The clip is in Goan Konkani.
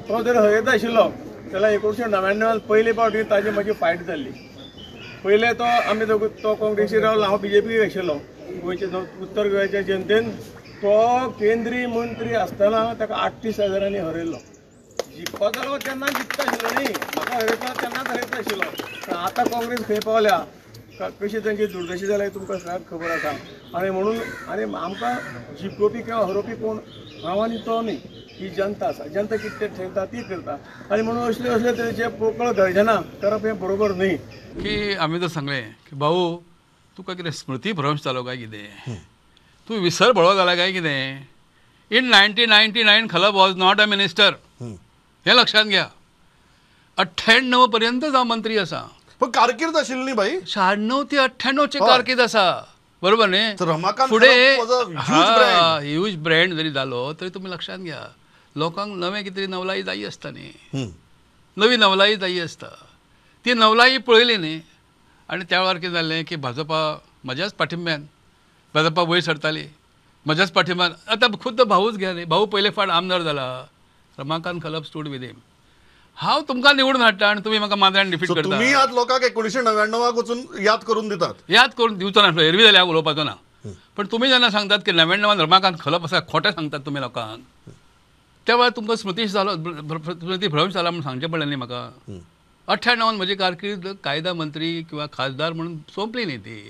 तो जर हरयता आशिल्लो जाल्यार 1999 पयले फावटी ताजी म्हजी फायट जाल्ली. पयले तो आमी दोगूय, तो काँग्रेसी रावलो, हांव बीजेपी आशिल्लो. गोंयचे उत्तर गोंयच्या जनतेन तो केंद्रीय मंत्री आसतना ताका 38 हजारांनी हरयल्लो. जिखपा जालो तेन्ना जिखता आशिल्लो न्ही, म्हाका हरयता तेन्नाच हरयता आशिल्लो. पण आतां काँग्रेस खंय पावल्या, कशी तांची दुर्दशा जाल्या, तुमकां सगळ्यांक खबर आसा. आनी म्हणून आनी आमकां जिखोवपी किंवा हरोवपी कोण, हांव आनी तो न्ही, ही जनता आसा. जनता कितें तें ठरयता ती करता. आनी म्हणून असले असले तरेचे पोकळ गर्जना करप हें बरोबर न्ही. की आमी जर सांगलें की भाऊ, तुका कितें स्मृती भ्रंश जालो काय कितें, तूं विसर भळो जाला काय कितें? In 1999 Khalap was not a minister, हें लक्षात घ्या. 98 पर्यंतच हांव मंत्री आसा. पण कारकीर्द आशिल्ली न्ही भाई? 96 ते 98ची कारकीर्द आसा, बरोबर न्ही? तर रमाकांत फुडें Khalap was a huge brand. Huge brand जरी जालो तरी तुमी लक्षात घ्या, लोकांक नवें कितें तरी नवलाई जायी आसता न्ही, नवी नवलाई जायी आसता. ती नवलाई पळयली न्ही. आनी त्या वेळार कितें जालें की भाजपा म्हज्याच पाठिंब्यान भाजपा वयर सरताली, म्हज्याच पाठिंब्यान. आतां खुद्द भाऊच घ्या न्ही, भाऊ पयले फावट आमदार जाला, Ramakant Khalap stood with him. हांव तुमकां निवडून हाडटा आनी तुमी म्हाका मांद्र्यान डिफीट सो करता. तुम्ही आज लोकांक 1999क वचून याद करून दितात. याद करून दिवचो ना, एरवी जाल्यार हांव उलोवपाचो ना. पण तुमी जेन्ना सांगतात की 99न रमाकांत खलप आसा, खोटें सांगतात तुमी लोकांक. त्या वेळार तुमकां स्मृती जालो, स्मृती भ्रंश जाला म्हणून सांगचें पडलें न्ही म्हाका. 98न म्हजी कारकीर्द कायदा मंत्री किंवा खासदार म्हणून सोंपली न्ही ती.